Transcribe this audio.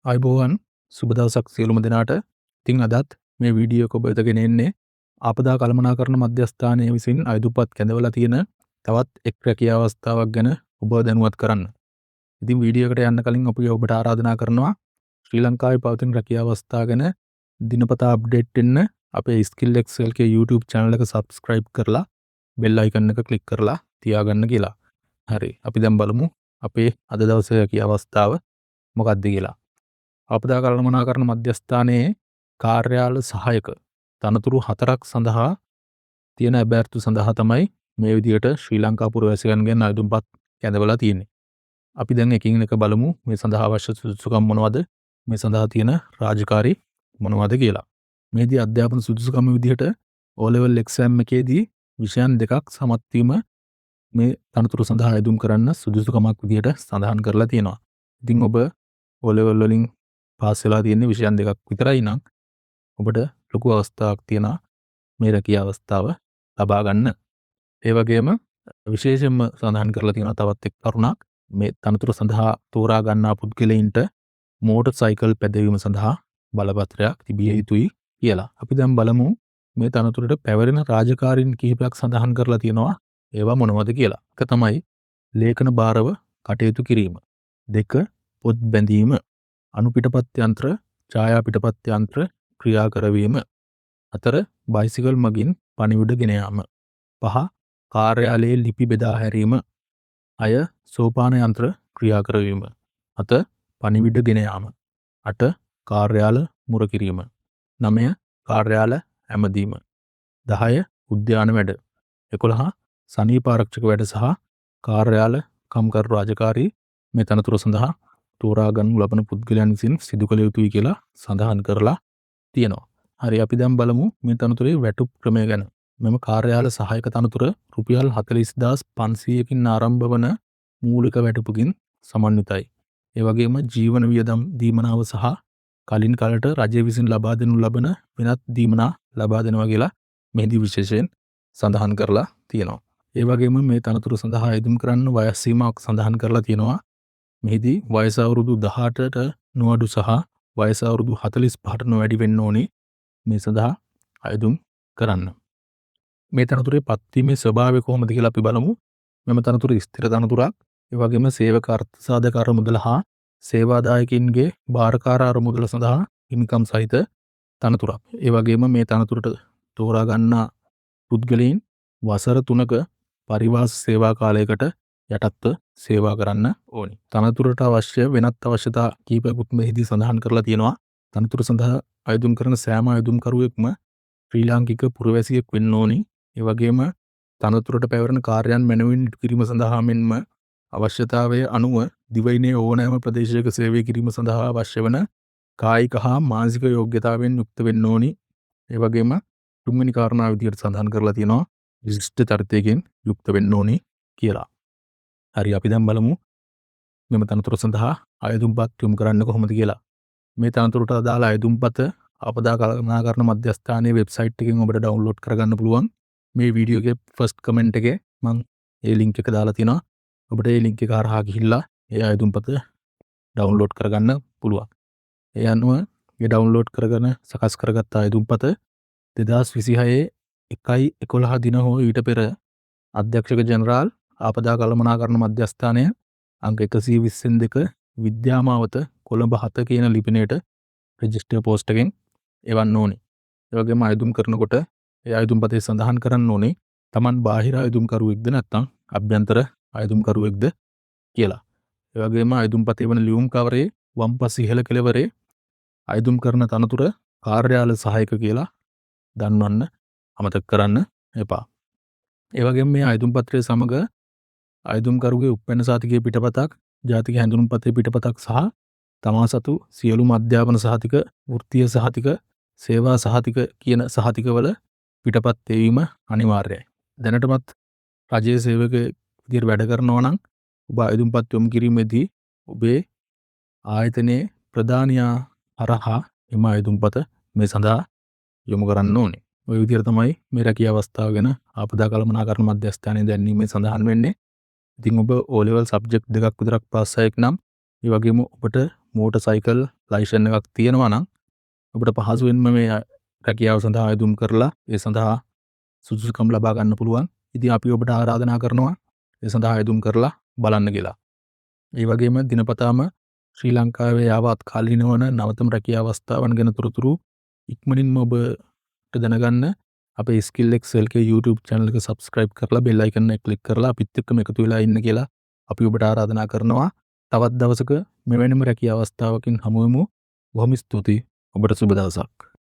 ආයුබෝවන්, සුබ දවසක් සියලුම දෙනාට. ඉතින් අදත් මේ වීඩියෝ එක ඔබ වෙත ගෙන එන්නේ ආපදා කළමනාකරණ මධ්‍යස්ථානය විසින් අයදුපත් කැඳවලා තියෙන තවත් එක් රැකියා අවස්ථාවක් ගැන ඔබව දැනුවත් කරන්න. ඉතින් වීඩියෝ එකට යන්න කලින් අපි ඔබට ආරාධනා කරනවා ශ්‍රී ලංකාවේ පවතින රැකියා අවස්ථා ගැන දිනපතා අප්ඩේට් වෙන්න අපේ Skill XLK YouTube channel එක subscribe කරලා bell icon එක click කරලා තියාගන්න කියලා. හරි, අපි දැන් බලමු අපේ අද දවසේ රැකියා අවස්ථාව මොකක්ද කියලා. ආපදා කළමනාකරණ මධ්‍යස්ථානයේ කාර්යාල සහායක තනතුරු 4ක් සඳහා තියෙන ඇබෑර්තු සඳහා තමයි මේ විදිහට ශ්‍රී ලංකා පුරවැසියන්ගෙන් අයදුම්පත් කැඳවලා තියෙන්නේ. අපි දැන් එකින් එක බලමු මේ සඳහා අවශ්‍ය සුදුසුකම් මොනවද, මේ සඳහා තියෙන රාජකාරි මොනවද කියලා. මේදී අධ්‍යාපන සුදුසුකම විදිහට O level exam එකේදී විෂයන් දෙකක් සමත් වීම මේ තනතුරු සඳහා අයදුම් කරන්න සුදුසුකමක් විදිහට සඳහන් කරලා තියෙනවා. ඉතින් ඔබ O level වලින් පාස් වෙලා තියෙන විෂයන් දෙකක් විතරයි නම් ඔබට ලොකු අවස්ථාවක් තියෙනවා මේ රැකියා අවස්ථාව ලබා ගන්න. ඒ වගේම විශේෂයෙන්ම සඳහන් කරලා තියෙනවා තවත් එක් කරුණක්, මේ තනතුර සඳහා තෝරා ගන්නා පුද්ගලයින්ට මෝටර් සයිකල් පැදවීම සඳහා බලපත්‍රයක් තිබිය යුතුයි කියලා. අපි දැන් බලමු මේ තනතුරට පැවරෙන රාජකාරීන් කිහිපයක් සඳහන් කරලා තියෙනවා, ඒවා මොනවද කියලා. එක තමයි ලේඛන භාරව කටයුතු කිරීම. දෙක පොත් බැඳීම, අනු පිටපත් යන්ත්‍ර, ඡායා පිටපත් යන්ත්‍ර ක්‍රියා කරවීම. හතර බයිසිකල් මගින් පණිවිඩ ගෙන යාම. පහ කාර්යාලයේ ලිපි බෙදා හැරීම. හය සෝපාන යන්ත්‍ර ක්‍රියා කරවීම. හත පණිවිඩ ගෙන යාම. අට කාර්යාල මුර කිරීම. නවය කාර්යාල ඇමදීම. 10 උද්‍යාන වැඩ. 11 සනීප ආරක්ෂක වැඩ සහ කාර්යාල කම්කරු රාජකාරී මේ තනතුර සඳහා තෝරා ගනු ලබන පුද්ගලයන් විසින් සිදු කළ යුතුයි කියලා සඳහන් කරලා තියෙනවා. හරි, අපි දැන් බලමු මේ තනතුරේ වැටුප් ක්‍රමය ගැන. මෙම කාර්යාල සහායක තනතුර රුපියල් 40,500කින් ආරම්භ වන මූලික වැටුපකින් සමන්විතයි. ඒ වගේම ජීවන වියදම් දීමනාව සහ කලින් කලට රජය විසින් ලබා දෙනු ලබන වෙනත් දීමනා ලබා දෙනවා කියලා මෙහිදී විශේෂයෙන් සඳහන් කරලා තියෙනවා. ඒ වගේම මේ තනතුර සඳහා අයදුම් කරන්න වයස් සීමාවක් සඳහන් කරලා තියෙනවා. මෙහිදී වයස අවුරුදු 18ට නොඅඩු සහ වයස අවුරුදු 45ට නොවැඩි වෙන්න ඕනි මේ සඳහා අයදුම් කරන්න. මේ තනතුරේ පත්වීමේ ස්වභාවය කොහොමද කියලා අපි බලමු. මෙම තනතුර ස්ථිර තනතුරක්. ඒ වගේම සේවක අර්ථ සාධක අරමුදල හා සේවාදායකින්ගේ භාරකාර අරමුදල සඳහා හිමිකම් සහිත තනතුරක්. ඒ වගේම මේ තනතුරට තෝරා ගන්නා පුද්ගලයන් වසර 3ක පරිවාස සේවා කාලයකට යටත්ව සේවා කරන්න ඕනි. තනතුරට අවශ්‍ය වෙනත් අවශ්‍යතා කිහිපයකුත් මෙහිදී සඳහන් කරලා තියෙනවා. තනතුර සඳහා අයදුම් කරන සෑම අයදුම්කරුවෙක්ම ශ්‍රී ලාංකික පුරවැසියෙක් වෙන්න ඕනි. ඒ වගේම තනතුරට පැවරෙන කාර්යයන් මැනවින් ඉටු කිරීම සඳහා මෙන්ම අවශ්‍යතාවය අනුව දිවයිනේ ඕනෑම ප්‍රදේශයක සේවය කිරීම සඳහා අවශ්‍ය වන කායික හා මානසික යෝග්‍යතාවයෙන් යුක්ත වෙන්න ඕනි. ඒ වගේම තුන්වෙනි කාරණාව විදිහට සඳහන් කරලා තියෙනවා විශිෂ්ට චරිතයකින් යුක්ත වෙන්න ඕනි කියලා. හරි, අපි දැන් බලමු මෙම තනතුර සඳහා අයදුම්පත් යොමු කරන්න කොහොමද කියලා. මේ තනතුරට අදාළ අයදුම්පත ආපදා කළමනාකරණ මධ්‍යස්ථානයේ වෙබ්සයිට් එකෙන් ඔබට ඩවුන්ලෝඩ් කරගන්න පුළුවන්. මේ වීඩියෝ එකේ ෆස්ට් කමෙන්ට් එකේ මං ඒ ලින්ක් එක දාලා තියෙනවා. ඔබට ඒ ලින්ක් එක හරහා ගිහිල්ලා ඒ අයදුම්පත ඩවුන්ලෝඩ් කරගන්න පුළුවන්. ඒ අනුව ඒ ඩවුන්ලෝඩ් කරගෙන සකස් කරගත්ත අයදුම්පත 2026 1/11 දින හෝ ඊට පෙර අධ්‍යක්ෂක ජෙනරාල් ආපදා කළමනාකරණ මධ්‍යස්ථානය අංක 122 විද්‍යාමාවත කොළඹ 7 කියන ලිපිනයට රෙජිස්ටර් පෝස්ට් එකෙන් එවන්න ඕනේ. ඒ වගේම අයදුම් කරනකොට ඒ අයදුම්පතේ සඳහන් කරන්න ඕනේ Taman බාහිර අයදුම්කරුවෙක්ද නැත්නම් අභ්‍යන්තර අයදුම්කරුවෙක්ද කියලා. ඒ වගේම අයදුම්පතේ වන ලියුම් කවරේ වම් පස ඉහළ කෙළවරේ අයදුම් කරන තනතුර කාර්යාල සහායක කියලා දන්වන්න අමතක කරන්න එපා. ඒ වගේම මේ අයදුම් පත්‍රය සමග අයදුම්කරුගේ උප්පැන්න සහතිකයේ පිටපතක්, ජාතික හැඳුනුම්පතේ පිටපතක් සහ තමා සතු සියලුම අධ්‍යාපන සහතික, වෘත්තීය සහතික, සේවා සහතික කියන සහතිකවල පිටපත් එවීම අනිවාර්යයි. දැනටමත් රජයේ සේවකයෙක් විදියට වැඩ කරනවා නම් ඔබ අයදුම්පත් යොමු කිරීමේදී ඔබේ ආයතනයේ ප්‍රධානියා හරහා එම අයදුම්පත මේ සඳහා යොමු කරන්න ඕනේ. ඔය විදියට තමයි මේ රැකියා අවස්ථාව ගැන ආපදා කළමනාකරණ මධ්‍යස්ථානයේ දැන්වීමේ සඳහන් වෙන්නේ. ඉතින් ඔබ O level subject දෙකක් විතරක් පාස් අයෙක් නම්, ඒ වගේම ඔබට මෝටර් සයිකල් ලයිසන් එකක් තියෙනවා නම් ඔබට පහසුවෙන්ම මේ රැකියාව සඳහා අයදුම් කරලා ඒ සඳහා සුදුසුකම් ලබා ගන්න පුළුවන්. ඉතින් අපි ඔබට ආරාධනා කරනවා ඒ සඳහා අයදුම් කරලා බලන්න කියලා. ඒ වගේම දිනපතාම ශ්‍රී ලංකාවේ යාවත් කාලීන වන නවතම රැකියා අවස්ථාවන් ගැන තොරතුරු ඉක්මනින්ම ඔබට දැනගන්න අපේ Skill XLK YouTube channel එක subscribe කරලා bell icon එක click කරලා අපිත් එක්කම එකතු වෙලා ඉන්න කියලා අපි ඔබට ආරාධනා කරනවා. තවත් දවසක මෙවැනිම රැකියා අවස්ථාවකින් හමු වෙමු. බොහොම ස්තුතියි. ඔබට සුබ දවසක්.